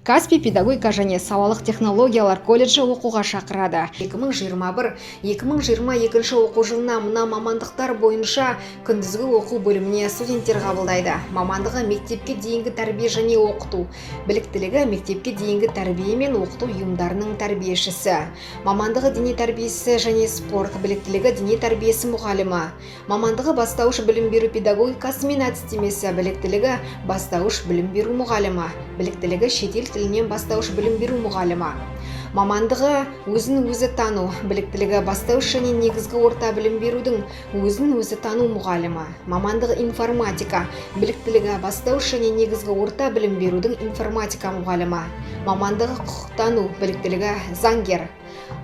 Каспий педагогика және салалық технологиялар колледжі оқуға шақырады. 2021-2022 оқу жылына мына мамандықтар бойынша күндізгі оқу бөліміне студенттер қабылдайды. Мамандығы мектепке дейінгі тәрбие және оқыту, біліктілігі мектепке дейінгі тәрбие мен оқыту ұйымдарының тәрбиешісі, мамандығы дене тәрбиесі және спорт, біліктілігі дене тәрбиесі мұғалімі, мамандығы бастауыш білім беру педагогикасы мен әдістемесі, біліктілігі бастауыш білім беру мұғалімі, біліктілігі шетел тілінен бастауыш білім беру мұғалімі, мамандығы өзін өзі тану, біліктілігі бастауыш және негізгі орта білім берудің өзін өзі тану мұғалімі, мамандығы информатика, біліктілігі бастауыш және негізгі орта білім берудің информатика мұғалімі, мамандығы құқықтану, біліктілігі заңгер,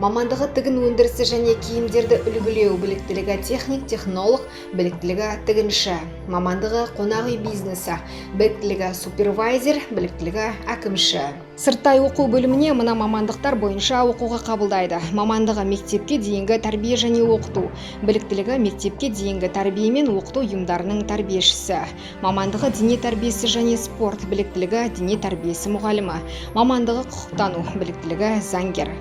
мамандығы тігін өндірісі және киімдерді үлгілеу, біліктілігі техник технолог, біліктілігі тігінші, мамандығы қонақ үй бизнесі, біліктілігі супервайзер, біліктілігі әкімші. Сырттай оқу бөліміне мына мамандықтар бойынша оқуға қабылдайды. Мамандығы мектепке дейінгі тәрбие және оқыту, біліктілігі мектепке дейінгі тәрбие мен оқыту ұйымдарының тәрбиешісі, мамандығы дене тәрбиесі және спорт, біліктілігі дене тәрбиесі мұғалімі, мамандығы құқықтану, біліктілігі заңгер.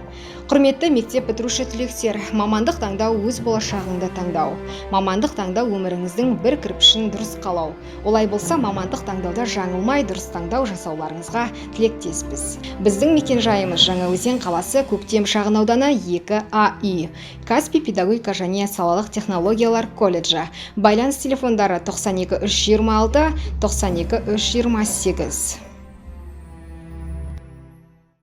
Құрметті мектеп бітіруші түлектер, мамандық таңдау – өз болашағыңды таңдау. Мамандық таңдау – өміріңіздің бір кірпішін дұрыс қалау. Олай болса, мамандық таңдауда жаңылмай, дұрыс таңдау жасауларыңызға тілектеспіз. Біздің мекенжайымыз: Жаңаөзен қаласы, Көктем шағын ауданы, 2 А үй, Каспий педагогика және салалық технологиялар колледжі. Байланыс телефондары: 92 326, 92 328.